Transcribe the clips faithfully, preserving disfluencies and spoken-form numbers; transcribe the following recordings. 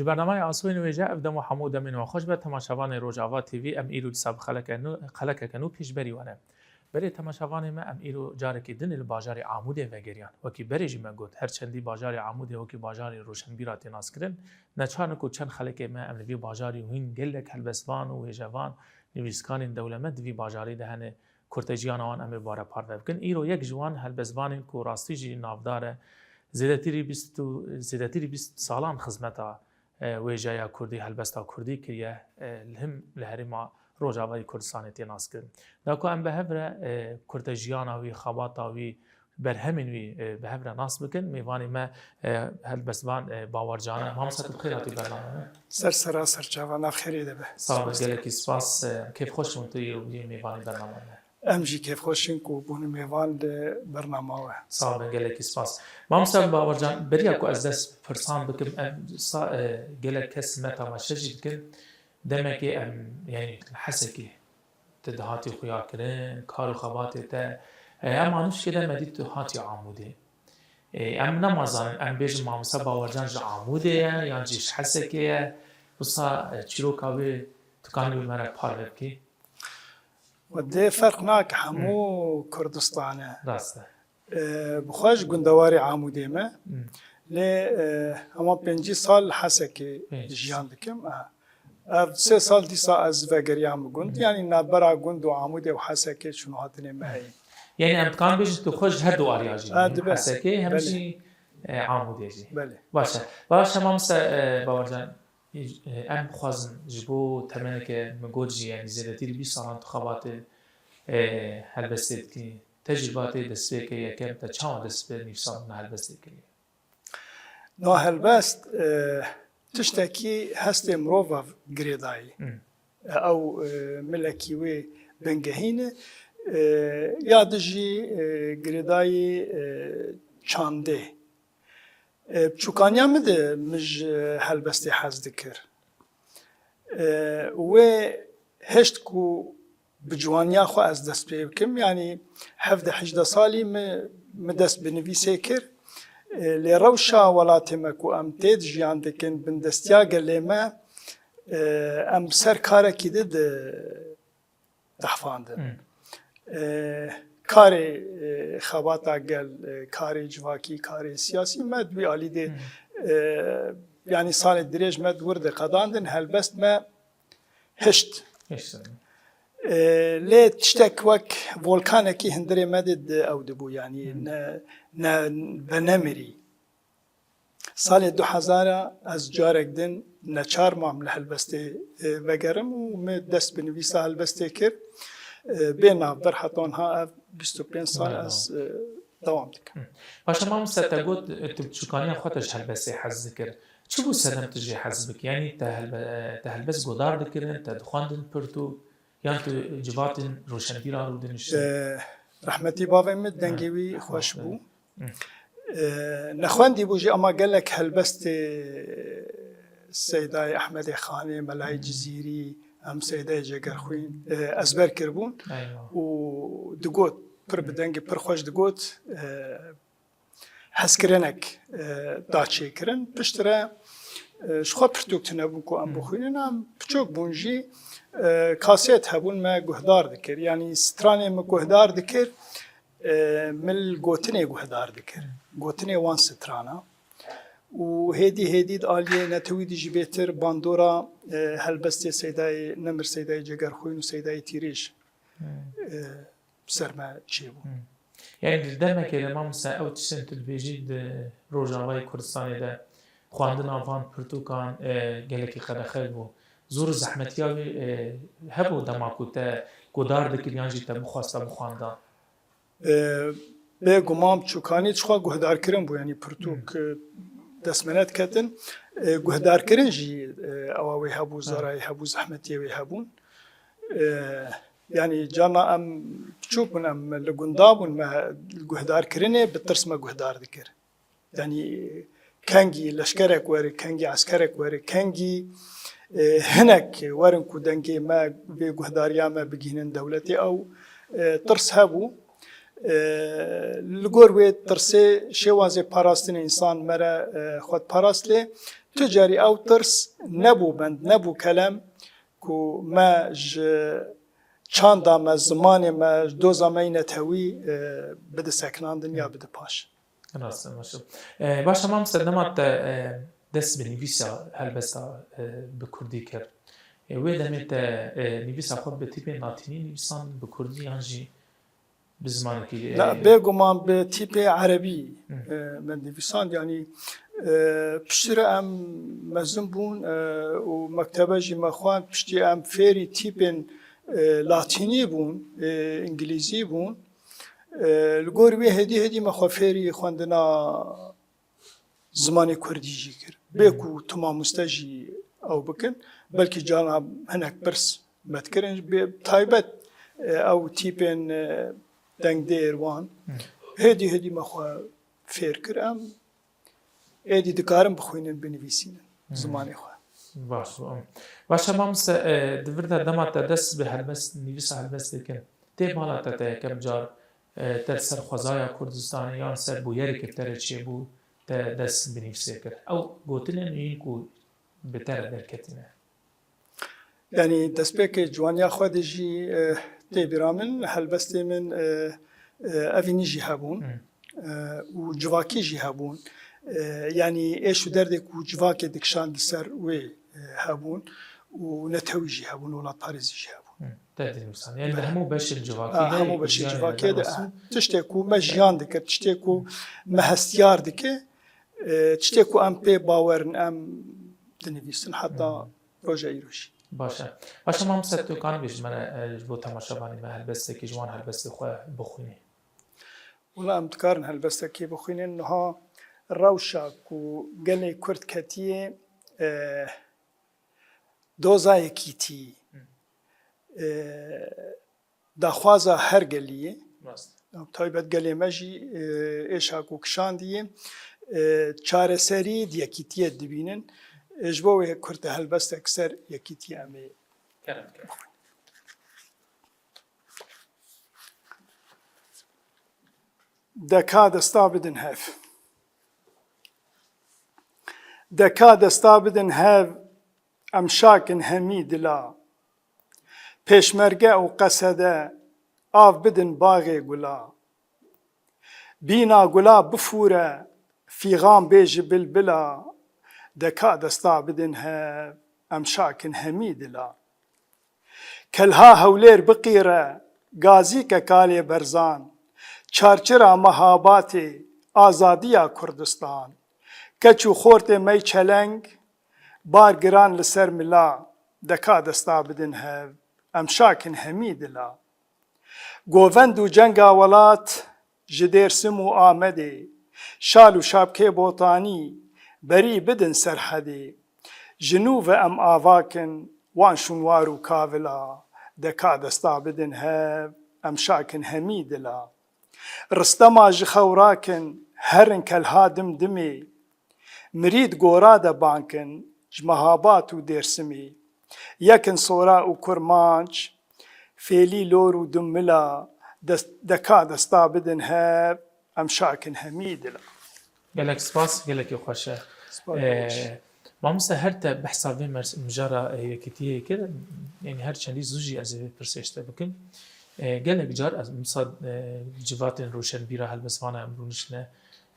Bernameya Asoyên Wêje, ev dem û hemû demên we xweş be. Temaşevanê Rojava T V, em îro dîsa bi xeleke nû, xelekeke nû pêşberî we ne. Belê temaşevanê me, em îro carekî din li bajarê Amûdê vegeriyan. Wekî berê jî me got, her çendî bajarê Amûdê wekî bajarê roşenbîra tê naskirin, neçar in ku çend xelekê me em li vî bajarî û hîn gelek helbestvan û wêjevan, nivîskarên dewlemend di vî bajarî de hene, kurteciyana wan em ê bare parve bikin. Îro yek ji wan helbestvanên ku rastî jî navdar e, zêdetirî bîst û, zêdetirî bîst salan xizmeta, e, wêjeya kurdî, helbesta kurdî kiriye, e, li him li herêma Rojavayê Kurdistanê tê naskirin. Da ku em bi hev re, e, kurteciyana wî, xebata wî, berhemên wî, e, bi hev re nas bikin, mêvanê me, e, helbestvan, e, Bawer Can e. Mamoste, tu bi xêr hatî bername me. Ser sera ser çava, nav xêrê de be. Sağ ol, gelekî spas. E, kêfxweş bûm tu yê mêvanê bername me. Em jî kêfxweş in ku bûne mêvan li bernama we. Sağ be, gelekî spas. Mamoste Bawercan, beriya ku ez dest pirsan bikim, em sa, e, gelek kes me temaşe jî dikin. Demekê em, yani, Hesekê te dihatî xuya kirin, kar û xebatê te. E, em anûşkê de me dît tu hatî Amûdê. E, em nema zanin, em bêjin Mamoste Bawercan ji Amûdê ye, yan jî ji Hesekê ye. Wisa, e, çîroka wê tu kanî bi me re parve bikî? Ve dê ferq nake, hemû Kurdistan e. Rast e. E, bi xwe ji gundewarê Amûdê me. Hmm. Lê, e, hema pêncî sal li Hesekê Pênc. jiyan dikim. E, ev sê sal dîsa ez vegeriyam bi gund. Hmm. Yanî navbera gund û Amûdê û Hesekê çûn û hatinê me heye. Yani em dikan bêjin tu xwe ji her du ariya jî. Ha, dibe. Hesekê hem Belê. jî, e, Amûdê jî. Belê. Baş e. Baş e, Mamoste, e, Bawercan. Em bixwazin ji bo temeneke min got jî, yanî zêdetirî bîst salan tu xebatê, e, helbestê dikî. Tecrîba te destpêkê yekem te çawa dest bi nivîsandina helbestê kiriye? Na helbest, e, tiştekî hestê mirova girêdayî. Hmm. Ew, e, milekî wê bingehîn e, e, ya di jî, e, girêdayî, e, çandê. E, biçûkaniya min de min ji helbestê hez dikir. E, wê hişt ku bi ciwaniya xwe ez dest pê bikim. Yanî hevdeh hejde salî min, min dest bi nivîsê kir. E, lê rewşa welatê me ku em tê de jiyan dikin, bindestiya gelê me, e, em ser karekî di, di tehfandin. Hmm. E, karê, e, xebata gel, e, karê civakî, karê siyasî me di wî alî de, Hmm. e, yanî salê dirêj me di wir de qedandin, helbest me hişt. Hişt. E, lê tiştek wek volkanekî hundirê me de di ew dibû, yanî Hmm. ne, ne, venemirî. Salê du hezar a ez carek din neçar mam li helbestê, e, vegerim û min dest bi nivîsa helbestê kir. E, bê navber heta niha ev bîst û pênc sal Belê. ez, e, dewam dikim. Hı. Paşa Mamoste te got, e, tu çûkaniya xwe te ji helbestê hez dikir. Çi bû sedem tu jê hez bikî? Yanî te helbe-, e, te helbest godar dikirin, te dixwendin pirtûk? Yan tu civatên roşenbîra rûdiniştin? E, rehmetî bavê min dengê Hı. wî xweş bû. Hı. E, nexwendî bû jî, ama gelek helbestê Seydayê Ehmedê Xanê, Melayê Hı. Cizîrî, em Seydayê Cegerxwîn, e, ezber kiribûn. Eywa. Û digot, pir bi Hı. dengê pir xweş digot, e, hezkirinek, e, da çêkirin. Piştre, e, ji xwe pirtûk tune bûn ku em Hmm. bixwînin, em piçok bûn jî, e, kasêt hebûn me guhdar dikir. Yanî stranê min guhdar dikir, e, min li gotinê guhdar dikir. Gotinê wan strana. Û hêdî hêdî di aliyê netewî de jî bêtir bandora, e, helbestê Seydayê Nemir, Seydayê Cegerxwîn û Seydayê Tîrêj, Hmm. e, ser me çêbû. Hmm. Yani di demekê de mamoste ew tiştên tu dibêjî di Rojavayê Kurdistanê de xwendina van pirtûkan, e, gelekî qedexe bû. Zor û zehmetiya wê, e, hebû dema ku te godar dikir yan jî te bixwesta bixwenda? E, bê guman çûkanî çixwe guhdarkirin bû, yani pirtûk, Hmm. e, dest me nediketin. E, guhdarkirin jî, e, ewa wê hebû, Hmm. zarayê hebû, zehmetiyê wê hebûn. E, yani carna em piçûk bûn, em li gunda bûn, me li guhdarkirinê bi tirs me guhdar dikir. Yani kengî leşkerek were, kengî eskerek were, kengî, e, hinek werin ku dengê me, vê guhdariya me bigihînin dewletê, ew, e, tirs hebû. E, li gor wê tirsê şêwazê parastinê însan me re, e, xwe diparast lê Tu carî ew tirs nebû bend, nebû kelem ku me ji çanda me, zimanê me, ji doza me yî netewî, e, bide sekinandin ya bide paş. Rast e, baş e. E, baş e, mamoste, dema te, e, dest bi nivîsa helbesta, e, bi kurdî kir. E, wê demê te, e, nivîsa xwe bi tîpên latînî nivîsan, bi kurdî yan jî bi zimanekî, e, Na, bêguman bi tîpê erebî, Hı. e, me nivîsand. Yanî, e, piştre em mezin bûn, e, û mektebe jî me xwend. Piştî em fêrî tîpên, e, latînî bûn, e, îngilîzî bûn. E, li gor wê hêdî hêdî me xwe fêrî xwendina zimanê kurdî jî kir. Bê ku tu mamoste jî ew bikin, belkî carna hinek pirs me dikirin. Bi taybet, e, ew tîpên, e, dengdêr wan. Hêdî hêdî me xwe fêr kir. Em êdî dikarin bixwînin, binivîsînin zimanê xwe. Baş bû, em. Baş e, mamoste, e, di vir de dema te dest bi helbest, nivîsa helbestê kir, tê bala te, te yekem car, e, te li ser xwezaya Kurdistanê yan ser bûyereke te re çêbû, te dest bi nivîsê kir. Ew gotinên yên ku bi te re derketine. Yanî destpêkê ciwaniya xwe de jî, e, tê bîra min, helbestê min, e, e, evînî jî hebûn, Hı. e, û civakî jî hebûn. E, yanî êş û derdê ku civakê dikişand li ser wê, e, hebûn û netewî jî hebûn, welatparêzî jî hebûn. Hı. Te dinivîsan. Yanî li hemû beşên civakî Ha, de hemû beşên civakê de, ha. Tiştê ku me jiyan dikir, tiştê ku me hestiyar dike, e, tiştê ku em pê bawer in, em dinivîsin heta Hı. roja îro jî. Baş e. Baş e, mamoste, tu kanibê ji me re, e, ji bo temaşevanê me helbestekî ji wan helbestê xwe bixwînî? Wela em dikarin helbestekê bixwînin. Niha rewşa ku gelê Kurd ketiye, e, doza yekîtî, e, daxwaza her gelî ye. Rast. Taybet gelê me jî, e, êşa ku kişandiye, e, çareserî di yekîtiyê dibînin. E, ji bo wê kurte helbestek ser yekîtiyê em ê Kerem, kerem. Deka desta bidin hev. Deka desta bidin hev, em şakin hemî dila. Pêşmerge û qesede av bidin baxê gula. Bîna gula bifûre, fîxan bê ji bilbila. Deka desta bidin hev, em şakin hemî dila. Kelha Hewlêr biqîre, gazîke kalê berzan, çarçira Mehabatê, azadiya Kurdistan. Keç û xortê me yî çeleng, bar giran li ser mila, deka desta bidin hev, em şakin hemî dila. Govend û cenga welat ji Dêrsim û Amedê, şal û şapkê Botanî, berî bidin Serhedê. Ji nû ve em avakin wan şûnwar û kavila, deka desta bidin hev, em şakin hemî dila. Ristema ji xewrakin, herin kelha dimdimê. Mirîd gora de bankin, ji Mehabat û Dêrsimê. Yekin Sora û Kurmanc, Fêlî Lor û Dumila, des-, deka desta bidin hev, em şakin hemî dila. Gelek spas, gelekî xweş e. Spas, Ee, xweş. Mamoste, her te behsa vê mers-, mijara, e, yekîtiyê kir, yanî her çendî zû jî ez ê vê pirsê ji te bikim. E, gelek car ez, misal, e, civatên roşenbîra helbestvana em rûniştine,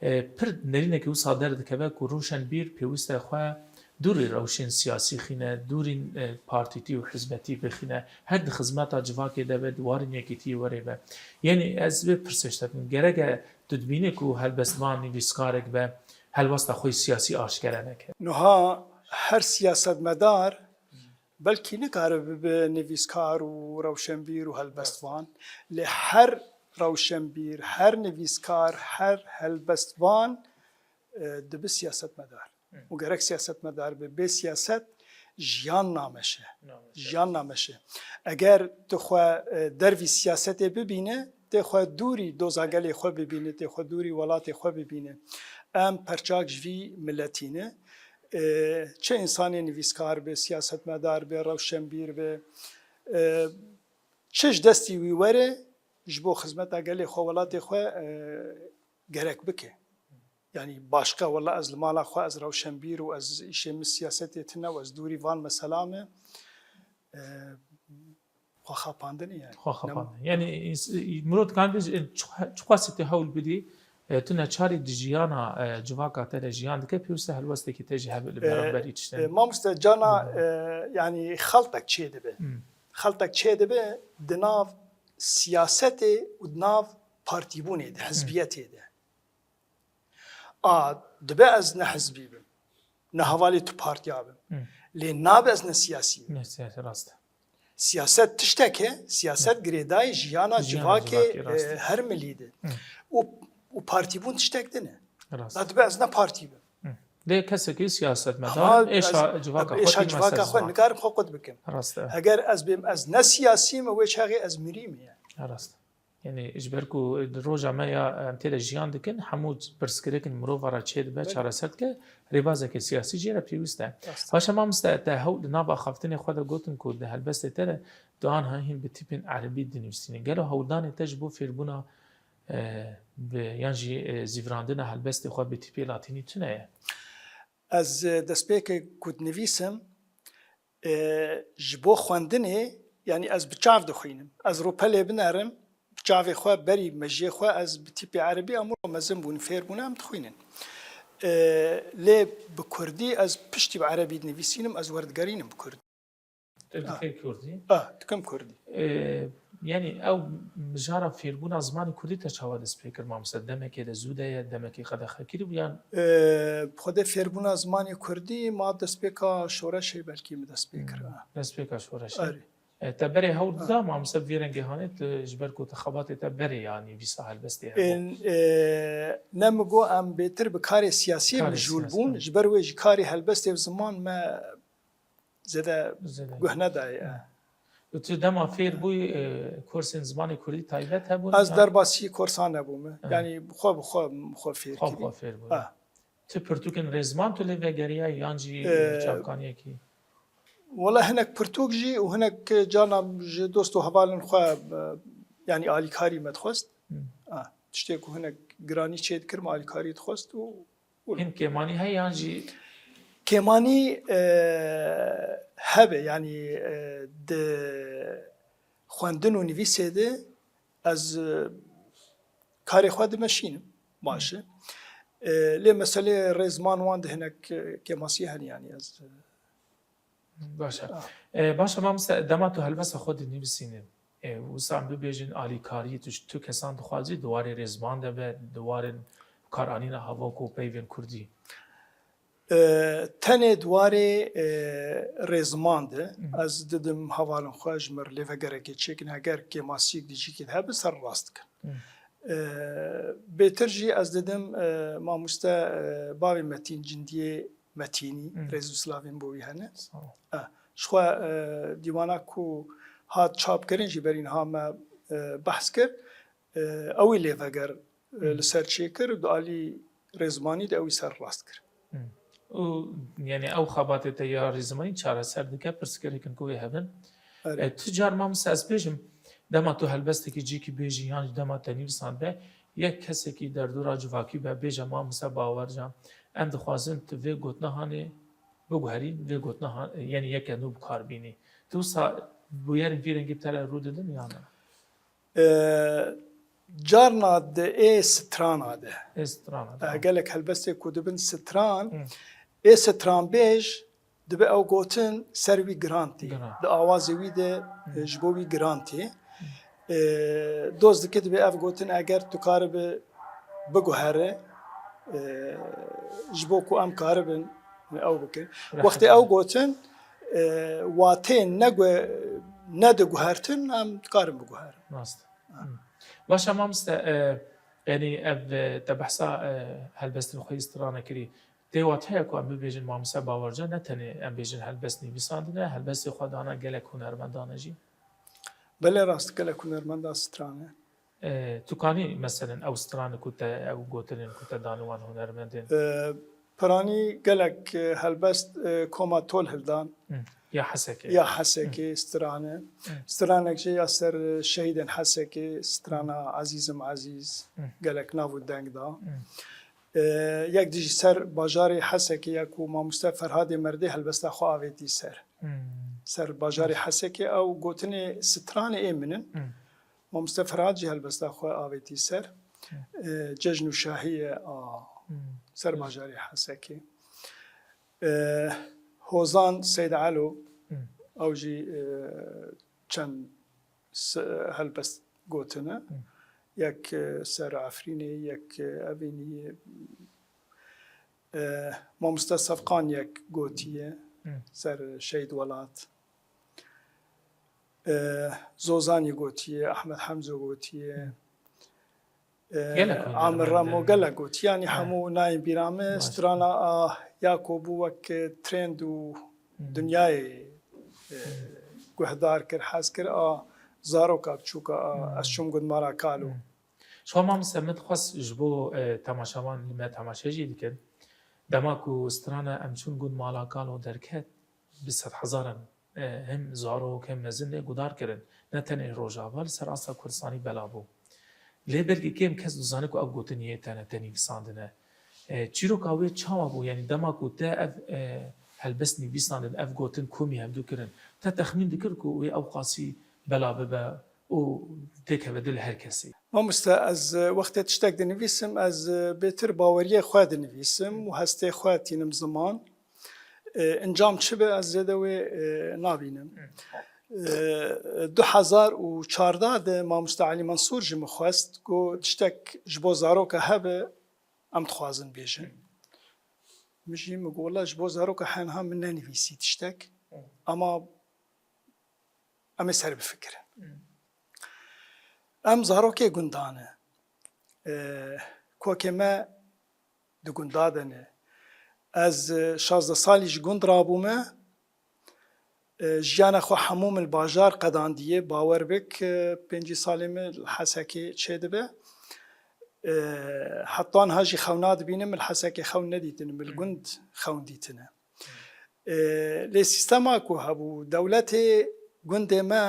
e, pir nerînekî wisa derdikeve ku roşenbîr pêwîst e xwe dûrî rewşên siyasî xîne, dûrî, e, partîtî û hizmetî bixîne, her di xizmeta civakê de be, di warên yekîtiyê were be. Yanî ez vê pirsê ji te bikim, gereke tu dibînî ku helbestvan, nivîskarek be, helwesta xwe yê siyasî aşkere neke? Niha her siyasetmedar belkî nikare bibe nivîskar û rewşenbîr û helbestvan, lê her rewşenbîr, her nivîskar, her helbestvan, e, dibe siyasetmedar. Hı. Û gerek siyasetmedar be, bê siyaset jiyan nameş e. Nameş e. Jiyan nameş e. Eger tu xwe, e, dervî siyasetê bibîne, tê xwe dûrî doza gelê xwe bibîne, tê xwe dûrî welatê xwe bibîne. Em perçak ji vî miletî ne. E, çi însanê nivîskar be, siyasetmedar be, rewşenbîr be, e, çi ji destî wî were, ji bo xizmeta gelê xwe, welatê xwe, e, gerek bike. Yanî başqa, wela ez li mala xwe, ez rewşenbîr û ez îşê min siyasetê tune û ez dûrî van mesela me, e, xwe xapandinê yani. Xwe xapandin. Yani, ins-, mirov dikan bêje, e, çi-, çiqasî tu hewl bidî, e, tu neçarî di jiyana, e, civaka te de jiyan dike, pêwîste helwestekî te jî hebe li E, beramberî tiştên. E, mamoste, cana, e, yani xeltek çêdibe. Hmm. Xeltek çêdibe di nav siyasetê û di nav partîbûnê de, Hmm. hizbiyetê de. A, dibe ez ne hizbî bim, ne hevalê tu partiya bim. Hı. Lê nabe ez ne siyasî bim. Ne siyasî, rast e. Siyaset tiştek e, siyaset Hı. girêdayî jiyana Jiyana civakê, civakê, rast e. e, her milî de. Hı. Û, û partîbûn tiştek din e. Rast. Da dibe ez ne partî bim. Hı. Lê kesekî siyasetmedar Ha, êşa ez, civaka xwe êşa tî civaka xwe meselzman. nikarim xwe qut bikim. Rast e. Eger ez bêm, ez ne siyasî me, wê çaxê ez mirî me yani. Rast e. Yani, ji ber ku di roja me ya em tê de jiyan dikin, hemû pirsgirêkên mirova re çêdibe, Belê. çareser dike, rêbazeke siyasî jê re pêwîst e. Rast. Paşa mamoste, te hew di nav axaftinê xwe de gotin ku di helbestê te de tu anha hîn bi tîpên erebî dinivîsînî. Gelo hewldanê te ji bo fêrbûna, e, bi, yan jî, e, zîvirandina helbestê xwe bi tîpê latînî tune ye? Ez, e, destpêkê ku dinivîsim, E, ji bo xwendinê, yanî ez bi çav dixwînim. Ez rûpelê binerim, bi çavê xwe berî mejiyê xwe ez bi tîpê erebî em wilo mezin bûn, fêr bûn, em dixwînin. E, lê bi kurdî ez piştî bi erebî dinivîsînim, ez werdigerînim bi kurdî. Tu Ah. dikey kurdî? Ah, dikim kurdî. E, Yanî ew mijara fêrbûna zimanê kurdî te çawa dest pê kir, mamoste? Demekê de zû de ye, demekê qedexe kirî bû yan? Ee, Xwedê fêrbûna zimanê kurdî ma destpêka şoreşê belkî min dest pê kir. Hmm, destpêka şoreşê. Erê. E, te berê hewl Ha. dida, mamoste, vî rengê hanê, tu ji ber ku te xebatê te berê, yanî vîsa helbestê hebû? Ên, e, ne min got em bêtir bi karê siyasî Karê mijûl siyasî, bûn, ha. ji ber wê jî karê helbestê û ziman me zêde Zêde. guh nedayê, e. Û tu dema fêr bûyî, e, kursên zimanê kurdî taybet hebûn Ez ya? derbasî kursan nebûme. Ha. Yanî xwe bi xwe, xwe fêr Xwe kirî. xwe fêr bûyî. Ha. Tu pirtûkên rêzman tu lê vegeriyayî yan jî E, çavkaniyekî? Wela hinek pirtûk jî û hinek cana ji dost û hevalên xwe, e, yanî alîkarî me dixwest. Hmm. Ha, tiştê ku hinek giranî çê dikir me alîkarî dixwest û Hîn kêmanî heye yan jî? Kêmanî, e, hebe, yanî, e, di xwendin û nivîsê de ez, e, karê xwe dimeşînim, baş e. E, lê meselê rêzman wan de hinek, e, kêmasî hene, yanî ez, e, Baş e. Ah. E, baş e, mamoste, dema tu helbesta xwe dinivîsînî, e, wisa em bibêjin alîkariyê tu ji tu kesan dixwazî, di warê rêzman de be, di warên karanîna hevok û peyvên kurdî? E, tenê di warê, e, rêzman de, Hı. ez didim hevalên xwe ji mir lêvegerekê çêkin, heger kêmasiyek di cîkê de hebe, ser rast dikin. Hı. E, bêtir jî ez didim, e, mamoste, e, bavê Metîn Cindiyê Metînî, Hmm. rêz û silavên bo wî hene. Sağ ol. Eh, ji xwe, eh, dîwana ku hat çapkirin jî berî niha me, eh, behs kir. Eh, ew ê lêveger, eh, Hmm. li ser çêkir û di alî rêzmanî de ew ê ser rast kir. Hmm. Û, yani, ew xebatê te ya rêzmanî çareser dike pirsgirêkên ku wê hebin. Erê. E, tu car, mamoste, ez bêjim, dema tu helbestekî cîkî bêjî yan jî dema te nivîsand be, yek kesekî derdora civakî be, bêje, mamoste Bawercan, em dixwazin tu vê gotina hanê biguherîn, vê gotina han-, yanî yeke nû bi kar bînî. Tu wisa bûyerên vî rengî bi te re rû didin yan na? E, carna di ê strana de. Ê strana de. E, gelek helbestê ku dibin stran, Hmm. ê stranbêj, dibe ew gotin ser wî giran tê. Giran. Di awazê wî de, Hmm. e, ji bo wî giran tê. Hmm. E, doz dike dibe ev gotin eger tu karibe biguhere, e, ji bo ku em karibin ew bikin. Rehet Wextê ew be. gotin, e, wateyên ne gu-, ne diguhertin em dikarin biguherin. Rast. Ha. Hmm. Baş e, mamoste, e, yani ev, e, te behsa, e, helbestên xwe yî strane kirî. Tê wat heye ku em bibêjin mamoste Bawercan ne tenê em bêjin helbest nivîsandine, helbestê xwe dana gelek hunermendan e jî? Belê rast, gelek hunermenda strane. E, tu kanî meselen ew strane ku te, ew gotinên ku te dane wan hunermendên? E, piranî gelek, e, helbest, e, koma Tol hildan. Hı. Ya Hesekê. Ya Hesekê Hı. strane. Hı. Stranek jî ya ser, e, şehîdên Hesekê, strana Ezîzim Ezîz, Hı. gelek nav û deng da. Hı. E, yek dijî ser bajarê Hesekê ya ku mamoste Ferhadê Merdê helbesta xwe avêtî ser. Hmm. Ser bajarê Hesekê ew gotinê stranê ê min in. Hmm. Mamoste Ferhad jî helbesta xwe avêtî ser. Hmm. E, Cejn û Şahî ye a Hmm. ser bajarê Hesekê. E, Hozan Seyd Elo, Hmm. ew jî, e, çend se-, helbest gotine. Hmm. Yek, e, ser Efrînê, yek, e, Evînî, e, mamoste Sefqan yek gotiye, Hmm. ser Şehîd Welat. E, Zozanî gotiye, Ehmed Hemzo gotiye. Hmm. E, Gelek hûn Amir derbendin. Remo gelek gotiye. Yanî Ha. hemû nayên bîra me, Baş. strana a ya ku bû wek trend û Hmm. dinyayê, e, Hmm. guhdar kir, hez kir, a zaroka biçûka a Hmm. ez çûm gund mala kalo. Hmm. Ji xwe mamoste min dixwest ji bo, e, temaşevan li me temaşe jî dikin. Dema ku strana em çûn gund mala kalo derket, bi sedhezaran, e, hem zarok hem mezin lê guhdar kirin. Ne tenê Rojava, li ser asta Kurdistanî bela bû. Lê belkî kêm kes dizane ku ev gotin yê te ne te nivîsandine. E, çîroka wê çawa bû? Yanî dema ku te ev, e, helbest nivîsandin, ev gotin komî hevdû kirin, te texmîn dikir ku wê ew qasî bela bibe û têkeve dil her kesî? Mamoste, ez, e, wextê tiştek dinivîsim, ez, e, bêtir baweriyê xwe dinivîsim û hestê xwe tînim ziman. E, encam çi be, ez zêde wê, e, nabînim. Hı. E, du hezar û çardeh de mamoste Elî Mensûr ji min xwest, got, tiştek ji bo zaroka hebe, em dixwazin bêjin. Hı. Min jî min got, wela ji bo zaroka henha min nenivîsî tiştek. Hı. Ama em ê ser bifikirin. Hı. Em zarokê gundan e. E, kokê me di gunda de ne. Ez, e, şazdeh salî ji gund rabûme. E, jiyana xwe hemû min li bajar qedandiye. Bawer bik, e, pêncî salê min li Hesekê çêdibe. E, heta niha jî xewna dibînim, min li Hesekê xewn nedîtin, min li Hmm. gund xewn dîtine. E, lê sîstema ku hebû, dewletê gundê me,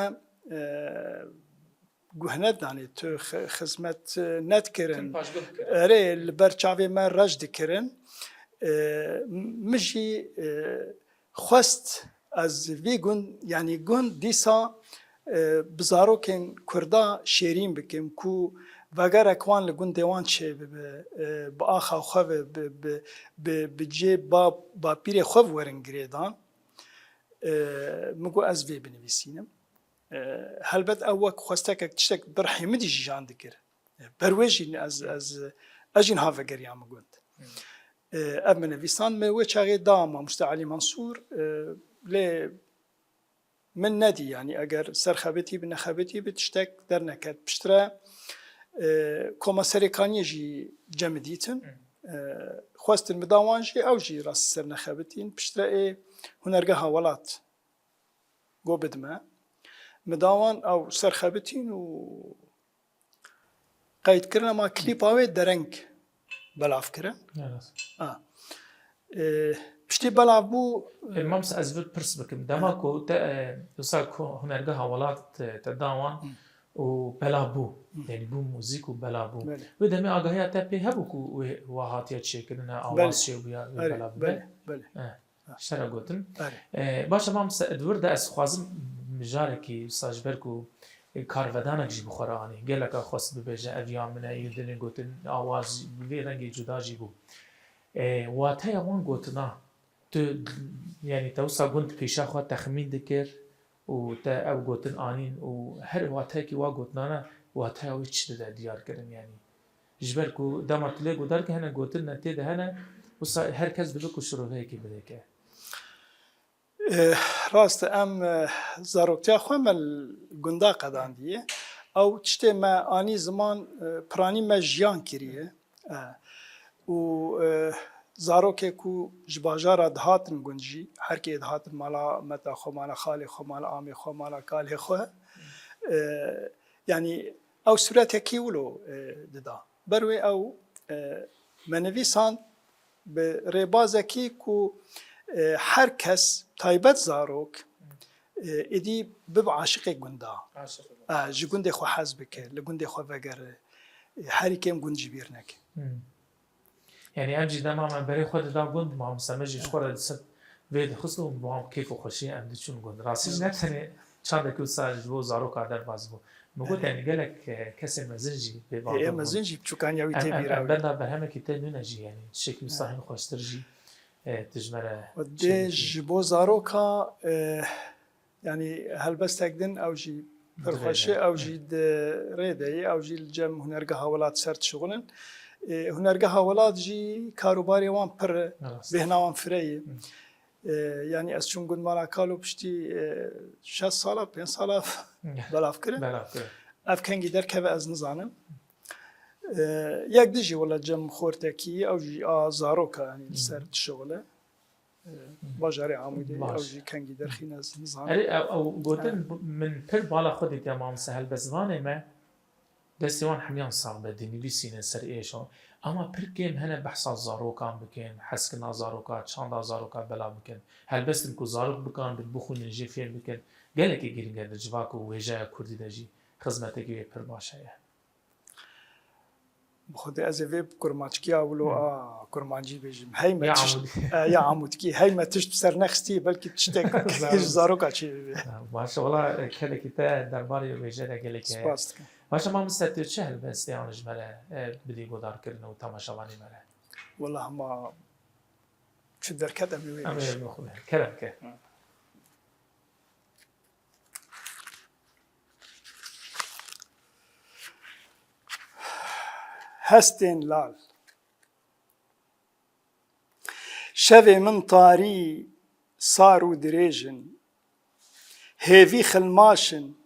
e, guh nedidanê, tu xi-, xizmet, e, nedikirin. Tim paşguh dikirin. Erê, li ber çavê me reş dikirin. E, m-, min jî, e, xwest ez vî gund, yanî gund dîsa, e, bi zarokên Kurda şêrîn bikim ku vegerek wan li gundê wan çêbibe, e, bi axa xwe ve, bi, bi, bi, bi cê ba, bapîrê xwe ve werin girêdan. E, min got ez vê binivîsînim. E, helbet ew wek xwestekek tiştek bi rihê min jî jan dikir. E, ber wê jî ez, ez, ez jî niha vegeriyame gund. Hmm. E, ev min nivîsand, min wê çaxê da mamoste Elî Mensûr, e, lê min nedî, yanî eger ser xebitî bi, nexebitî bi, tiştek derneket. Piştre, e, Koma Serêkaniyê jî cem dîtin. Hmm. E, xwestin min da wan jî, ew jî rastî ser nexebitîn. Piştre ê Hunergeha Welat got bidime. Min da wan, ew ser xebitîn û qeyd kirin, ema klîpa wê dereng belav kirin. Evet. Ha. E, piştî belav bû, E, Mamoste, ez vê pirs bikim. Dema Hı. ku te, e, wisa ku Hunergeha Welat te, te da wan Hı. û belav bû. Hı. Yanî bû muzîk û belav bû. Belê. Wê demê agahiya te pê hebû ku wê wa hatiye çêkirin, awaz Belê. çêbûya, wê Belê, belav bibe? belê, belê. E. Şera gotin. Erê. E, baş e, mamoste, di wir de ez xwazim mijarekî wisa ji ber ku, e, karvedanek jî bi xwe re anî. Gelek a xwest bibêje, ev ya min e, yê dinê gotin, awaz jî bi vê rengê cuda jî bû. E, wateya wan gotina, tu, yanî te wisa gund pêşa xwe texmîn dikir û te ew gotin anîn û her wateyekî wa gotinana wateya wê çi dide diyar kirin, yanî? Ji ber ku dema tu lê guhdar ke hene gotin ne tê de hene, wisa her kes dibe ku şiroveyekê bideke. Eh, rast e, em, eh, zaroktiya xwe me li gunda qedandiye. Ew tiştê me anî ziman, eh, piranî me jiyan kiriye. Eh, û, eh, zarokê ku ji bajara dihatin gund jî, her kê dihatin mala meta xwe, mala xalê xwe, mala amê xwe, mala kalê xwe. Eh, yanî ew sûretekî wilo, e, dida. Ber wê ew, e, me nivîsand bi rêbazekî ku, e, her kes, taybet zarok, e, êdî bibe aşiqê gunda. Aşiqê gunda. E, ji gundê xwe hez bike, li gundê xwe vegere. E, herî kêm gund ji bîr neke. Hmm. Yani em jî dema me berê xwe dida gund, mamoste me jî ji xwe re li ser vê dixist û bi wan kêf û xweşiyê em diçûn gund. Rastî jî ne tenê çandekî wisa ji bo zaroka derbas bû. Min got, yani gelek, e, kesên mezin jî vê bavê mezin jî biçûkaniya wî tê bîra wî. Em benda berhemekî te nûne jî, yani tiştekî wisa hin xweştir jî, e, tu ji me re çêdikî. Ji bo zaroka, e, Yanî helbestek din ew jî pir xweş e, ew jî di rê de ye, ew jî li cem Hunergeha Welat ser dişixulin. Ê, Hunergeha Welat jî karûbarê wan pir e, bêhna wan fireh ye. Ê, yanî ez çûm gund Mala Kalo piştî, ê, şeş sala, pênc sala belav kirin. Belav kirin. Ev kengî derkeve ez nizanim. Ê, yek din jî wele cem xortekî, ew jî a zaroka, yanî li ser dişixule. Bajarê Amûdê, ew jî kengî derxîne, ez nizanim. Erê, ew, ew gotin, min pir bala xwe dîtiye, mamoste, helbestvanê me, destê wan hemiyan sax be, dinivîsîne ser êşan. Ama pir kêm hene behsa zarokan bikin, hezkirina zaroka, çanda zaroka belav bikin. Helbestin ku zarok bikanbin, bixwînin, jê fêm bikin, gelekî girîng e di civak û wêjeya kurdî de jî xizmetekî wê pir baş heye. Bi xwedê ez ê vê bi kurmanckî ya wilo a kurmancî bêjim. Hey me tişt, e, ya amûdkî. Hey me tişt bi ser nexistî, belkî tiştek ji zaroka çê bibe. Ha, baş e, wela, e, kelekî te derbarê wêje de gelek heye. Spas dikim. Baş e, mamoste, tu çi helbestê an ji me re, e, bidî guhdarkirin û temaşevanê me re? Wela hema çi derket em ê wê bêjin. Em ê wê bixwin. Kerem ke. Hestên lal. Şevê min tarî, sar û dirêj in. Hêvî xilmaş in,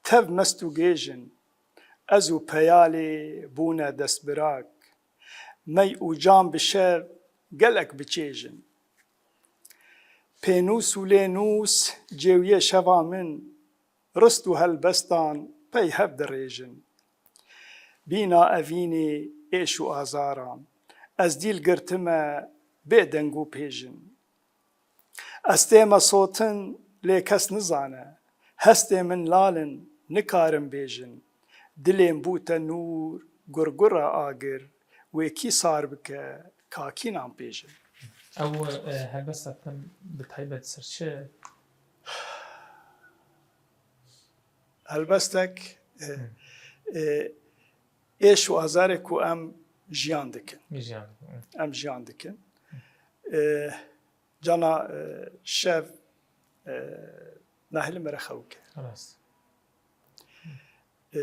tev mest û gêj in. Ez û peyalê bûne destbirak. Mey û cam bi şev gelek biçêj in. Pênûs û lênûs cêwiyê şeva min, rist û helbestan pey hev dirêjin. Bîna evînê êş û azaran, ez dîl girtime bê deng û pêjin. Ez tême sotin, lê kes nizane. Hestê min lal in, nikarin bêjin. Dilê min bûte nûr, gurgura agir, wê kî sar bike, ka kî nan pêjin. Ew, e, helbesta te bi taybet ser çi? Helbestek, e, e, êş û azarê ku em jiyan dikin. Jiyan dikin, hı. Em jiyan dikin. E, Cana, e, şev, e, nahêlî me re xew ke. Rast. E,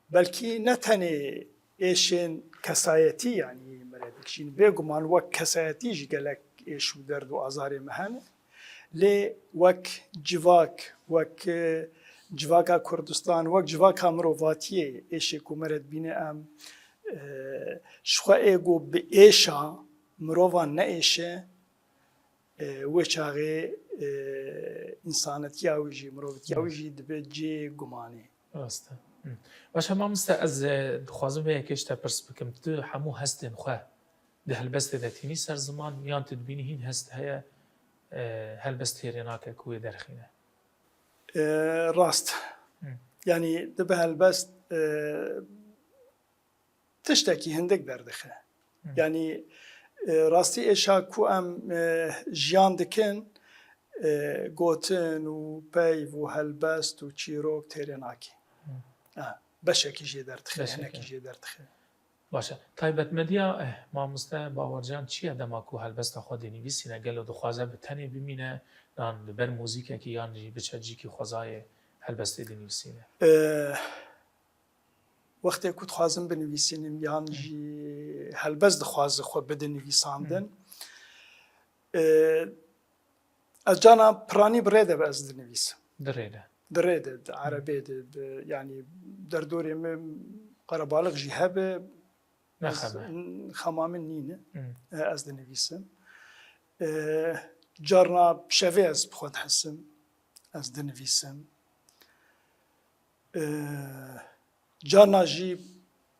belkî ne tenê êşên kesayetî, yanî me re dikişîn. Bêguman wek kesayetî jî gelek êş û derd û azarê me hene. Lê wek civak, wek, e, civaka Kurdistan, wek civaka mirovatiyê êşê ku me re dibîne em, e, ji xwe ê ku bi êşa mirovan neêşe, e, wê çaxê, e, însanetiya wî jî, mirovitiya wî jî dibe cihê gumanê. Rast e. Hı. Baş e, mamoste, ez, e, dixwazim vê yekê ji te pirs bikim. Tu hemû hestên xwe di helbestê de tînî ser ziman, yan tu dibînî hîn hest heye, e, helbest têrê nake ku wê derxîne? E, rast. Hı. Yanî dibe helbest, e, tiştekî hindik derdixe. Hı. Yanî, e, rastî êşa ku em, e, jiyan dikin, e, gotin û peyv û helbest û çîrok têrê nake. Hı. Ha, beşekî jê derdixe, beşekî, hinekî jê derdixe. Baş e. Taybetmediya, eh, mamoste Bawercan çi ye dema ku helbesta xwe dinivîsîne? Gelo dixwaze bi tenê bimîne, yan li ber muzîkekî, yan jî biçe cîkî xwezayê helbestê dinivîsîne? E, Wextê ku dixwazim binivîsînim yan jî helbest dixwaze xwe bide nivîsandin, e, ez cana piranî bi rê de be ez dinivîsim. Di rê de. Di rê de, di erebê de, di, yanî derdorê min qerebalix jî hebe, ez, xema min nîne, e, ez dinivîsim. E, carna bi şevê ez bi xwe dihisim, ez dinivîsim. E, Carna jî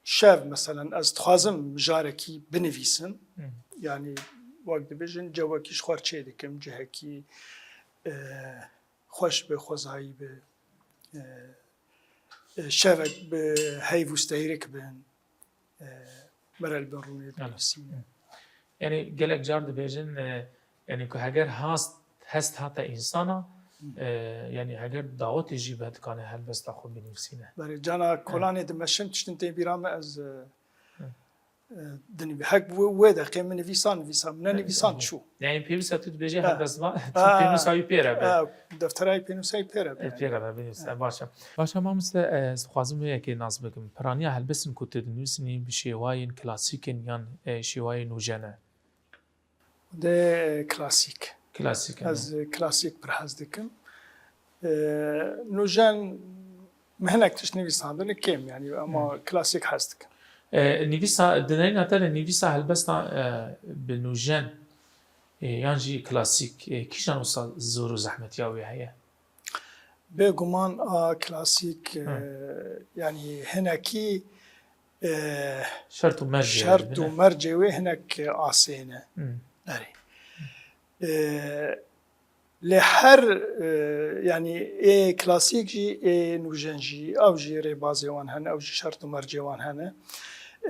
şev, meselen, ez dixwazim mijarekî binivîsim. Hı. Yanî, wek dibêjin, cewekî ji xwe re çê dikim, cihekî, e, xweş be, xwezayî be, e, e, şevek bi heyv û steyrik bin, e, mere li bin rûnê binivîsîne. Yani gelek car dibêjin, e, yani ku heger hast, hest hate insana, e, yani heger dawetê jî be dikane helbesta xwe binivîsîne. Berê cana kolanê dimeşim, tiştin tê bîra me ez, e, e, dinivî-, hek wê, wê deqê min nivîsan, nivîsan, min nenivîsan çû. Yani pêwîst e tu dibêjê helbestvan, tu pênûsa wî pê re be. Ha, deftera wî pênûsa wî pê re be. E, pê re be, binivîse. Baş e. Baş e mamoste, e, ez dixwazim vê yekê nas bikim. Piraniya helbestin ku tu dinivîsînî bi şêwayên klasîk in yan, e, şêwayê nûjen e? De klasîk. Klasîk, e. Ez klasîk pir hez dikim. E, nûjen min hinek tişt nivîsandine kêm, yani, ama klasîk hez dikim. E, nivîsa, di neyna te de nivîsa helbesta, e, bi nûjen, e, yan jî klasîk, e, kîjan wisa zor û zehmetiya wê heye? Bêguman a klasîk, e, yani hinekî, e, şert û mercê şert û mercê wê hinek asê ne. Erê. E, lê her, e, yani ê klasîk jî, ê nûjen jî, ew jî rêbazê wan hene, ew jî şert û mercê wan hene.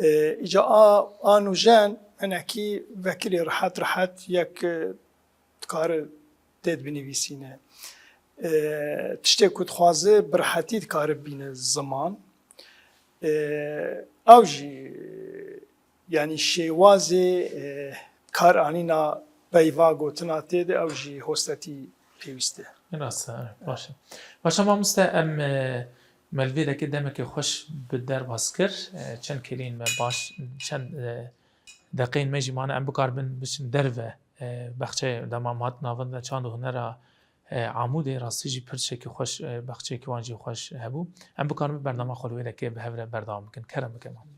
E, îca a, a nûjen hinekî vekirî rehet rehet yek, e, dikare têd binivîsîne. E, tiştê ku dixwaze bi rehetî dikare bîne ziman. E, ew jî, yani şêwazê, e, kar anîna peyva gotina tê de ew jî hostetî pêwîst e. Rast e, baş e. Baş e mamoste, em, e, me li vê dekê demekê xweş bi derbas kir. E, çend kêliyên me baş, çend, e, deqeyên me jî mane, em bikaribin biçin derve. E, bexçeyê dema me hat navenda çand û hunera, e, Amûdê, rastî jî pir tiştekî xweş, e, bexçeyekî wan jî xweş hebû. Em bikarin bi bernama xwe li wê dekê bi hev re berdewam bikin. Kerem bike, Mahmûd.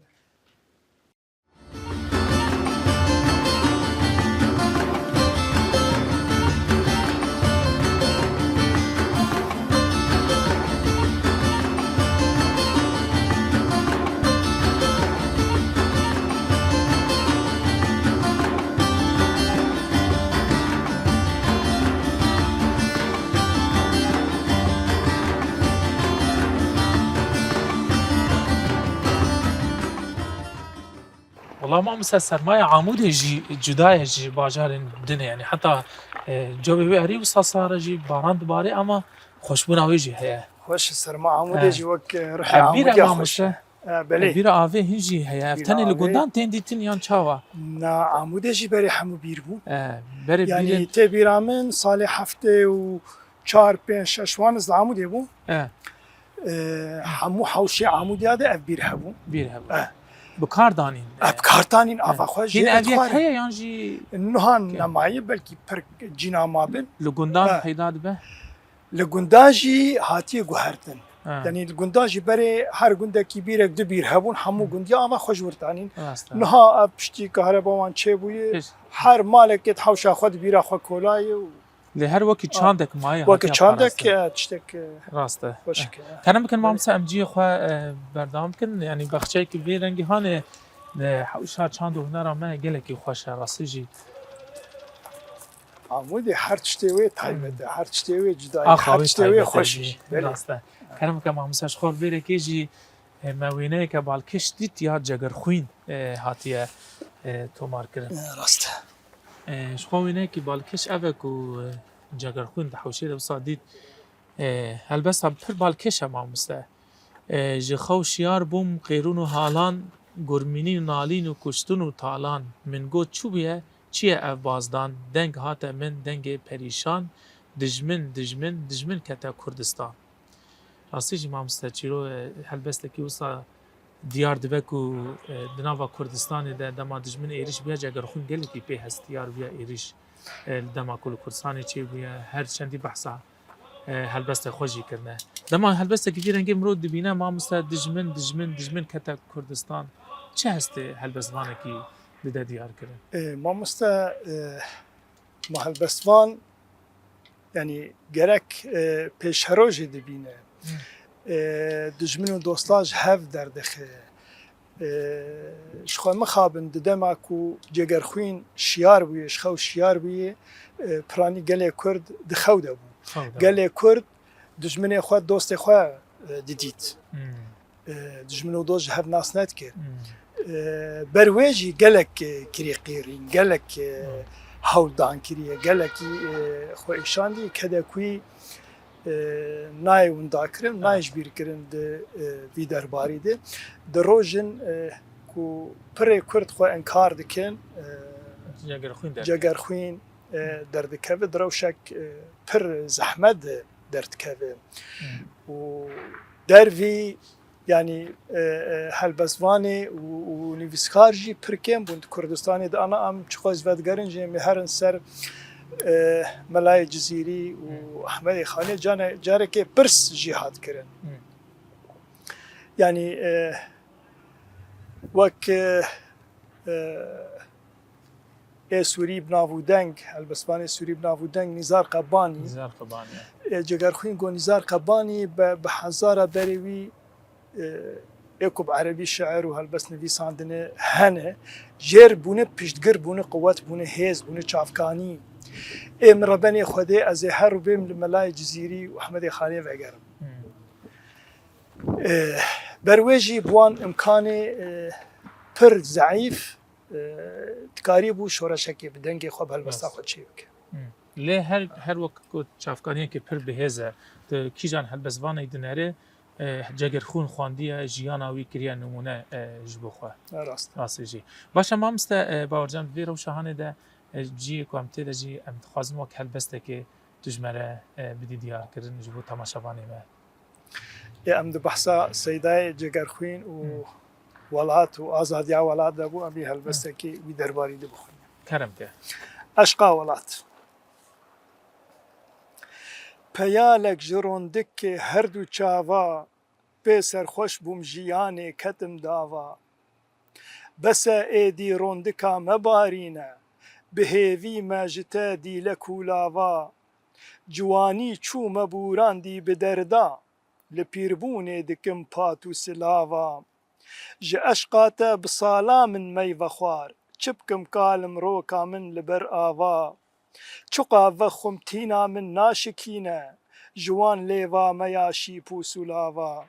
Wela mamoste, sermaya Amûdê jî cuda ye ji bajarên din e, yani heta, e, covê wê erê wisa sar e jî, baran dibare ama xweşbûna wê jî heye. Xweş, serma Amûdê jî wek, e, rihê Amûdiya xweş e. E, belê. Bîra avê hin jî heye. Ev tenê li gundan tên dîtin yan çawa? Na, Amûdê jî berê hemû bîr bû. E, berê bîrê. Yani tê bîra min salê heftê û çar, pênc, şeş wan ez li Amûdê bûm. E. E, hemû hewşê Amûdiya de ev bîr hebû. Bîr hebû. E. Bi kar danîn. E, bi kar danîn, ava xwe jê. Hîn ev yek heye yan jî? Niha nemaye, belkî pir cîna mabin. Li gundan peyda dibe? Li gunda jî hatiye guhertin. Ha. Yanî li gunda jî berê her gundekî bîrek du bîr hebûn, hemû gundiya ava xwe ji wir danîn. Rast e. Niha ev piştî kahreba wan çêbûye, her malekê di hewşa xwe di bîra xwe kolayê û. Lê her wekî çandek maye hatiye parastin. Wekî çandek, e, tiştek, e, xweşik e. Rast e. Kerem bikin mamoste, em cihê xwe, e, berdewam bikin. Yanî bexçeyekî vê rengî hanê, e, hewşa çand û hunera me gelekî xweş e, rastî jî. Amûdê her tiştê wê taybet e, her tiştê wê cuda ye, her tiştê wê xweş e. Belê. Rast e. Kerem bike mamoste, ji xwe li vê rengê jî, e, me wêneyeke balkêş dît ya cegerxwîn, e, hatiye, e, tomar kirin. E, rast e. E, ji xwe wêneyekî balkêş ev e ku, e, cegerxwîn di hewşê de wisa dît. E, helbesta pir balkêş e mamoste. E, ji xew şiyar bûm qêrûn û halan, gurmînî û nalîn û kuştin û talan. Min got çi bûye, çi ye ev bazdan? Deng hate min, dengê perîşan, dijmin, dijmin, dijmin kete Kurdistan. Rastî jî mamoste çîro, e, helbestekî wisa diyar dibe ku, e, di nava Kurdistanê de dema dijmin êrîş bûye, cegerxwîn gelekî pê hestiyar bûye êrîş, e, li dema ku li Kurdistanê çêbûye, her çendî behsa e, helbestê xwe jî kirine. Dema helbestekî vî rengê mirov dibîne, mamoste, dijmin, dijmin, dijmin kete Kurdistan. Çi hestê helbestvanekî dide diyar kirin? E, mamoste, e, ma helbestvan, yanî gerek, e, pêşero jî dibîne. Hmm. E, dijmin û dosta ji hev derdixe. E, ji xwe mixabin di dema ku cegerxwîn şiyar bûye, ji xew şiyar bûye, e, piranî gelê Kurd di xew de bû. Xew de bû. Gelê Kurd dijminê xwe, dostê xwe, e, didît. Hmm. E, dijmin û dost ji hev nas nedikir. Hmm. Ber wê jî gelek, e, kirî qîrîn, gelek, e, hewldan kiriye, gelekî, e, xwe îşandî, kedekuyî, e, nayê winda kirin, nayê ji bîr kirin di, e, vî derbarî de. Di rojin, e, ku pirê Kurd xwe inkar dikin, e, Cegerxwîn derkeve. Cegerxwîn, e, derdikeve, di rewşek, e, pir zehmet de derdikeve. Û dervî, yanî, e, e, helbestvanê û, û nivîskar jî pir kêm bûn di Kurdistanê de. Ana em çiqas vedigerin jî, em ê herin ser, e, Melayê Cizîrî û Ehmedê Xanê, cane-, carekê pirs jî hat kirin. Yanî, e, wek, e, e, ê Sûrî bi nav û deng, helbestvanê Sûrî bi nav û deng Nîzar Qebanî. Nîzar Qebanî. E, Cegerxwîn got Nîzar Qebanî be-, bi hezara berê wî, e, ê ku bi erebî şiir û helbest nivîsandine hene. Jêr bûne, piştgir bûne, quwet bûne, hêz bûne, çavkanî. Ê min rebenê Xwedê ez ê her û bêm li Melayê Cizîrî û Ehmedê Xanê vegerim. E, ber wê jî bi wan imkanê, e, pir zeîf, e, dikarîbû şoreşekê bi dengê xwe, bi helbesta xwe çê bike. Lê her, her wek ku çavkaniyekî pir bihêz e, tu kîjan helbestvanekî dinere, e, Cegerxwîn xwendiye, jiyana wî kiriye nimûne, e, ji bo xwe. Rast. Rastî jî. Baş e mamoste, e, Bawercan, di vê rewşa hanê de, e, cihê ku em tê de jî em dixwazin wek helbestekê tu ji me re, e, bidî diyarkirin ji bo temaşevanê me. Ê, em di behsa Seydayê Cegerxwîn û welat û azadiya welat de bû, em ê helbestekî wî derbarî de bixwînin. Kerem ke. Eşqa welat. Peyalek ji rondikê her du çava, pê serxweş bûm jiyanê ketim dava. Bes e êdî rondika me barîne, bi hêvî me ji te dîlek û lava. Ciwanî çû me bûrandî bi derda, li pîrbûnê dikim pat û silava. Ji eşqa te bi sala min meyve xwar, çi bikim kalim roka min li ber ava. Çiqa vexwim tîna min naşikîne, ji wan lêva me ya şîp û sûlava.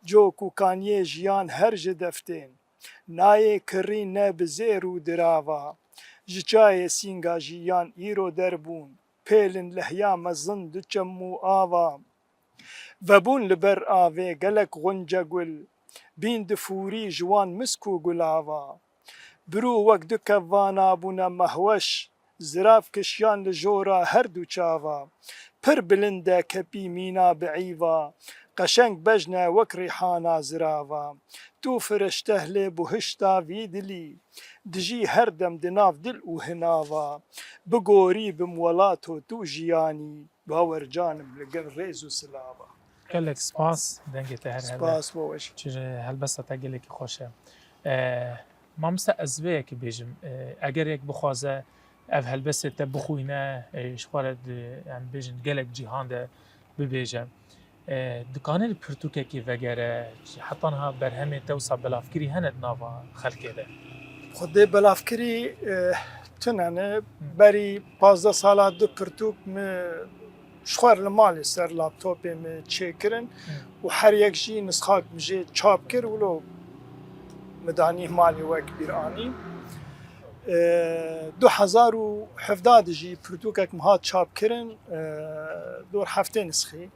Cok û kaniyê jiyan her ji deftên, nayê kirî ne bi zêr û dirava. Ji çayê sînga jiyan îro derbûn, pêlin lehya mezin di çem û ava. Vebûn li ber avê gelek xunce gul, bîn difûrî ji wan misk û gulava. Birû wek du kevana bûne mehweş, zirav kişiyan li jora her du çava. Pir bilind e kepî mîna bi îva, qeşeng bejne wek rîhana zirava. Tu firiştehlê buhişta vî dilî, dijî her dem di nav dil û hinava. Bi gorî bim welato tu jiyanî. Bawercan im, li gel rêz û silava. Gelek spas, dengê te her hebe. Spas bo we jî. Çi helbesta te gelekî xweş e. E, mamoste, ez vê yekê bêjim. E, eger yek bixwaze ev helbestê te bixwîne, e, ji xwe re di, em bêjin gelek cîhan de bibêje. E, dikane li pirtûkekê vegere, heta niha berhemê te wisa belavkirî hene di nava xelkê de? Xwedê belavkirî, e, tune ne. Berî pazdeh sala du pirtûk min ji xwe re li malê ser laptopê min çêkirin û her yek jî nisxak min jê çap kir, wilo min danî malê wek bîr anî. E, du hezar û hevdeh de jî pirtûkek min hat çap kirin, e, dor heftê nisxî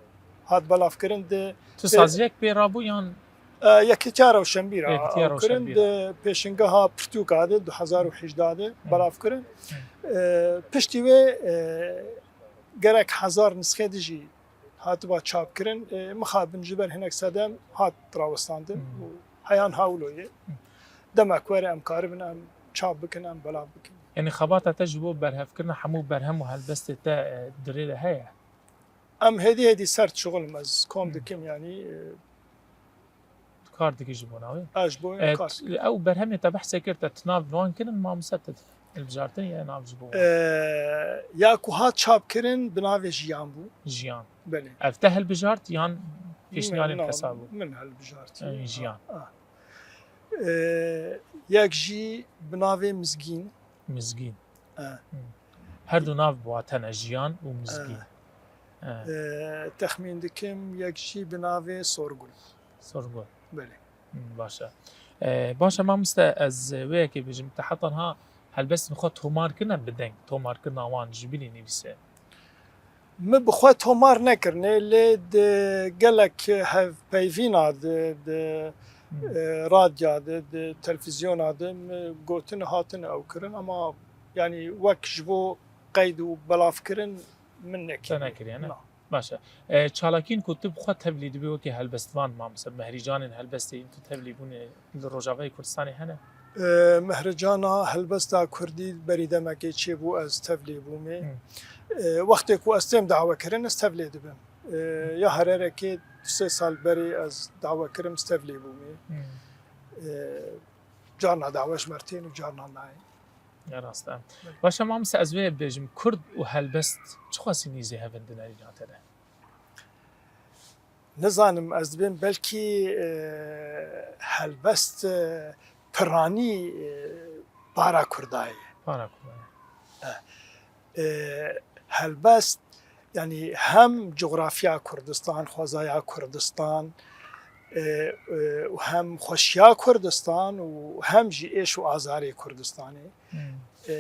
hat belavkirin di. Tu saziyek pê rabû yan? E, Yekîtiya Rewşenbîr a. Yekîtiya ew kirin Rewşenbîr a. Di pêşingeha pirtûka de du hezar û hejdeh de belav kirin. E, piştî wê, e, gerek hezar nisxê de jî hatiba çap kirin. E, mixabin ji ber hinek sedem hat rawestandin û heyan hawlo ye. Demek were em karibin em çap bikin, em belav bikin. Yanî xebata te ji bo berhevkirina hemû berhem û helbestê te, e, di rê de heye? Em hêdî hêdî sert şixul im, ez kom dikim, yanî, e, kar dikî ji bo navê? Ez ji bo E, kar dikim. Ew berhemê te behsê kir, te tu nav wan kirin, mamoste te hilbijartin ya nav ji bo wan? E, ya ku hat çap kirin, bi navê Jiyan bû. Jiyan. Belê. Ev te hilbijart yan pêşniyarên kesa bû? Min hilbijart. E, Jiyan. Ah. E, yek jî bi navê Mizgîn. Mizgîn. E. Hmm. Her du nav bi wate ne, Jiyan û Mizgîn. E. E. E, texmîn dikim yek jî bi navê Sorgul. Sorgul. Belê. Hmm, baş e. E, baş e, mamoste, ez wê yekê bêjim, te heta niha helbestên xwe tomar kirine bi deng, tomarkirina wan ji bilî nivîsê? Min bi xwe tomar nekirine, lê di gelek hevpeyvîna di, di Hmm. e, radya di, di televîzyona di min gotin hatine ew kirin, ama yanî wek ji bo qeyd û belavkirin min Te nekiriye. nekiriye, ne? Na. Baş e. E, çalakiyên ku tu bi xwe tevlî dibî wekî helbestvan, mamoste, mehrîcanên helbestê yên tu tevlî bûne li Rojavayê Kurdistanê hene? E, Mehricana helbesta kurdî berî demekê çêbû, ez tevlî bûmê. E, wextê ku ez têm dawe kirin, ez tevlê dibim. E, ya hererekê du sê sal berê ez dawe kirim, ez tevlê bûmê. E, carna dawe ji me re tên û carna nayê. Ya rast e. Baş e, mamoste, ez wê bêjim, kurd û helbest çiqasî nîzî hev in di nerîna te de? Nizanim, ez dibêm belkî, e, helbest, e, piranî, e, para Kurda ye. Para Kurda ye. E, helbest, yanî hem cografya Kurdistan, xwezaya Kurdistan, e, e, û hem xweşiya Kurdistan û hem jî êş û azarê Kurdistanê. Hmm. E,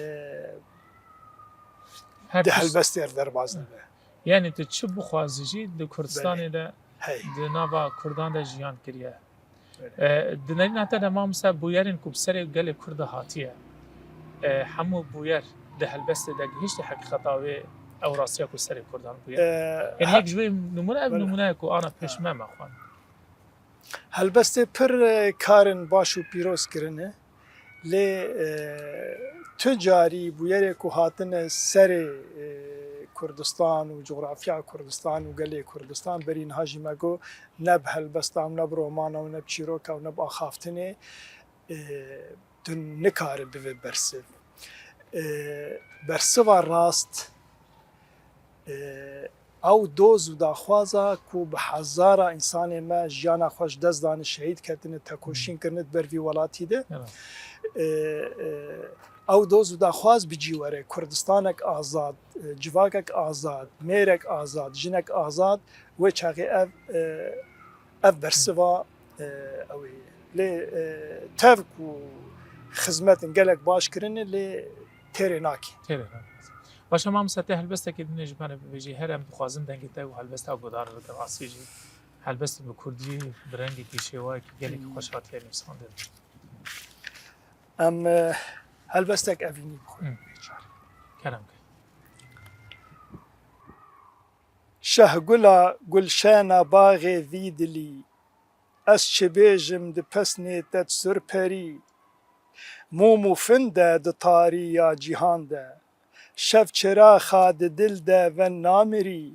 Her di tişt- helbestê re derbas dibe. Yanî tu çi bixwazî jî di Kurdistanê de, Hey. di nava Kurdan de jiyan kiriye. Belê. E, di nerîna te de, mamoste, bûyerên ku bi serê gelê Kurd de hatiye, e, hemû bûyer di helbestê de gihişte heqîqeta wê, ew rastiya ku serê Kurdan bûye? E, Yanî he- yek ji wê nimûne, ev Belê. nimûneyek ku ana pêş me me xwend. Helbestê pir, e, karên baş û pîroz kirine. Lê, e, tu carî bûyerê ku hatine serê, e, Kurdistan û cografya Kurdistan û gelê Kurdistan, berî niha jî me got, ne bi helbesta û ne bi romana û ne bi çîroka û ne bi axaftinê, e, tu nikare bibe bersiv. E, bersiva rast, e, ew doz û daxwaza ku bi hezara însanê me jiyana xwe ji dest dane, şehîd ketine, tekoşîn kirine di ber vî welatî de. Evet. E, e, ew doz û daxwaz bi cî were, Kurdistanek azad, e, civakek azad, mêrek azad, jinek azad, wê çaxê ev, e, ev bersiva, e, ew ê. Lê, e, tev ku xizmetin gelek baş kirine, lê têrê nakê. Têrê nakê. Baş e, mamoste, te helbestekê dinê ji me re bibêjî, her em dixwazin dengê te û helbesta guhdar bikin, rastî jî helbestê bi kurdî, bi rengekî şêwayekî gelekî xweş hatiye nivîsandin. Em, e, helbestek evînî bixwin. Hı. Kerem ke. Şehgula gulşena baxê vî dilî, ez çi bêjim di pesnê te surperî. Mûm û fin de di tarîya cîhan de, şev çiraxa di dil de ven namirî.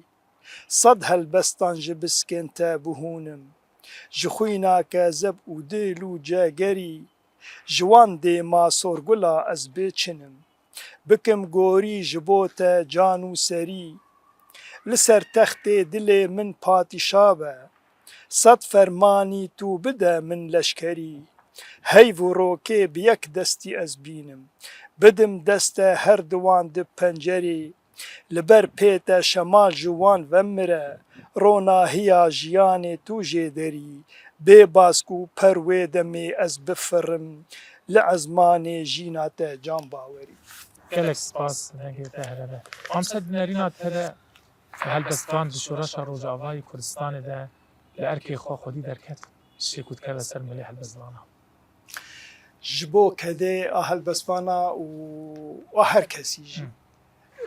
Sed helbestan ji biskên te bihûnim, ji xwîna kezeb û dil û cegerî. Ji wan dêma sorgula ez bê çin im, bikim gorî ji bo te can û serî. Li ser textê dilê min padîşa be, sed fermanî tu bide min leşkerî. Heyv û rokê bi yek destî ez bînim, bidim deste her di wan di pencerê. Li ber pê te şemal ji wan vemire, ronahiya jiyanê tu jê derî, bê bask û per wê demê ez bifirim, li ezmanê jîna te can bawerî. Gelek spas, dengê te here be. Mamoste, di nerîna te de helbestvan di şoreşa Rojavayê Kurdistanê de li erkê xwe xwedî derket, tiştê ku dikeve ser milê helbestvana. Ji bo kedê a helbestvana û a her kesî jî. Hı.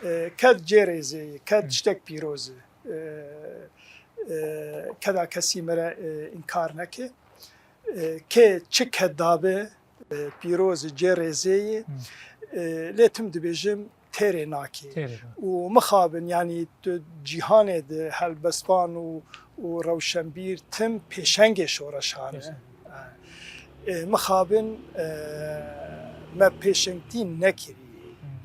E, ked cê rêzê ye, ked Hı. tiştek pîroz e. E, e, keda kesî me re, e, înkar neke. E, kê çi ked dabe, e, pîroz e, cê rêzê ye. Hı. E, lê tim dibêjim têrê nake. Têrê nake. Û mixabin, yanî tu cîhanê de helbestvan û, û rewşenbîr tim pêşengê şoreşan e. Pêşeng. E, mixabin, e, me pêşengtî nekirî. Hı.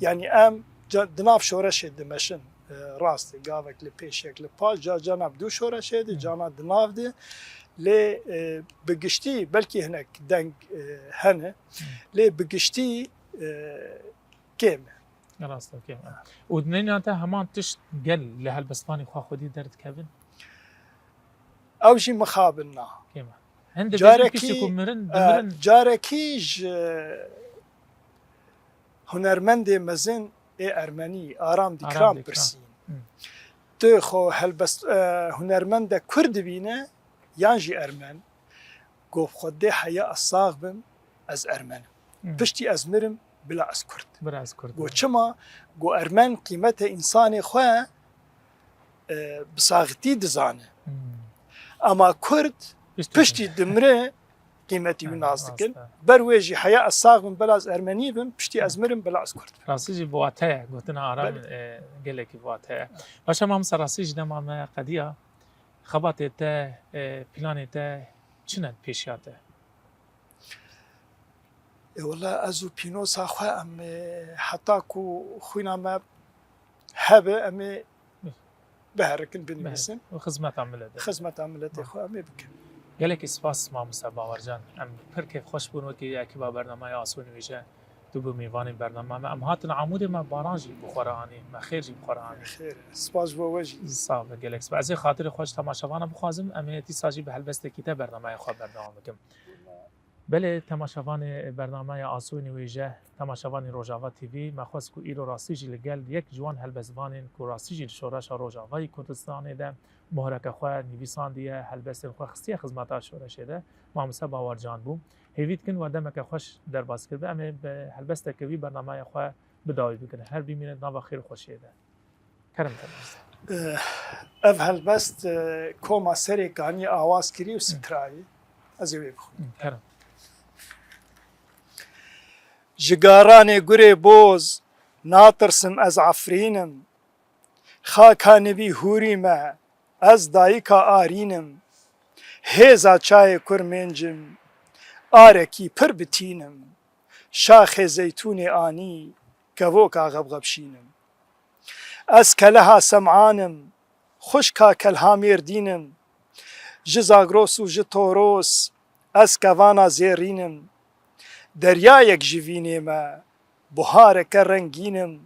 Yanî em ca-, di nav şoreşê dimeşin. E, rast e, gavek li pêş, yek li paş, ca, cana bi dû şoreşê de, Hı. cana di nav de. Lê, e, bi giştî belkî hinek deng, e, hene. Hı. Lê bi giştî, e, kêm e. Rast e, kêm e. Û di neyna te heman tişt gel li helbestvanê xwe xwedî derdikevin? Ew jî mixabin na. Kêm e. Hindê bêjin piştî ku mirin, dimirin. Carekî ji hunermendê mezin ê ermenî Aram Dîkran pirsîn. Tu xwe helbest, e, hunermende kurd dibîne yan jî ermen? Got, Xwedê heya ez sax bim, ez ermen im. Piştî ez mirim, bila ez kurd. Bila ez kurd. Got, çima? Got, ermen qîmetê însanê xwe, e, bi saxitî dizane. Ama kurd piştî dimire qîmetî wî nas dikin. Ber wê jî heya ez sax bim, bila ez ermenî bim, piştî ez mirim, bila ez kurd bim. Rastî jî bi wate ye, gotina Aram, e, gelekî bi wate ye. Baş e mamoste, rastî jî dema me qediya. Xebatê te, e, planê te çi ne pêşiya te? Ê wele ez û pînosa xwe em ê heta ku xwîna me hebe em ê biherikin binivîsin. Û xizmeta miletê. Xizmeta miletê xwe em ê bikin. Gelekî spas mamoste Bawercan. Em pir kêfxweş bûn wekî ekiba bernameya Aso Nivîje tu bû mêvanê bernama me. Em hatin Amûdê, me baran jî bi xwe re anî, me xêr jî bi xwe re anî. Xêr, spas ji bo we jî. Sax be, gelek spas. Ez ê xatirê xwe ji temaşevana bixwazim, em ê dîsa jî bi helbestekî te bernameya xwe berdewam bikim. Belê, temaşevanê bernameya Asoyê Nivîje, temaşevanê Rojava T V, me xwest ku îro rastî jî li gel yek ji wan helbestvanên ku rastî jî li şoreşa Rojavayî Kurdistanê de mohreke xwe nivîsandiye, helbestên xwe xistiye xizmeta şoreşê de, mamoste Bawercan bû. Hêvî dikin we demeke xweş derbas kiribe, em ê bi helbesteke wî bernameya xwe bi dawî bikin. Her bimînin di nava xêr û xweşiyê de. Kerem te. Eh, ev helbest, eh, Koma Serê Kaniyê awaz kirî û strayî. Ez ê wê bixwînim. Kerem. Ji garanê gurê boz natirsim ez Efrîn im. Xaka nivî hûrî me, ez dayika Arîn im. Hêza çayê kurmênc im, arekî pir bi tîn im. Şaxê zeytûnê anî, kevoka xebxeb şîn im. Ez keleha Sem'an im, xwişka kelha Mêrdîn im. Ji Zagros û ji Toros ez kevana zêrîn im. Deryayek ji vînê me, buhareke rengîn im.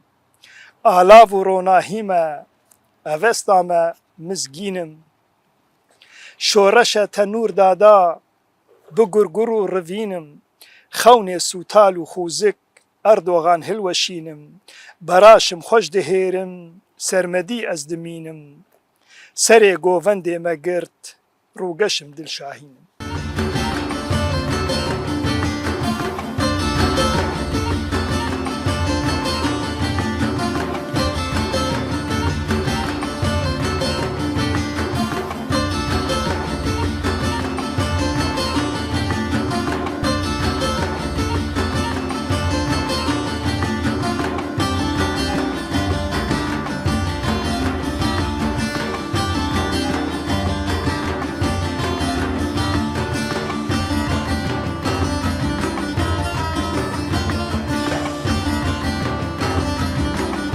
Alav û ronahî me, Evesta me mizgîn im. Şoreşe te nûr dada, bi gurgur û rivîn im. Xewnê Sûtal û Xûzik, Erdogan hilweşînim, beraşim xweş dihêrim, sermedî ez dimînim. Serê govendê me girt, rûgeşim dilşahînim.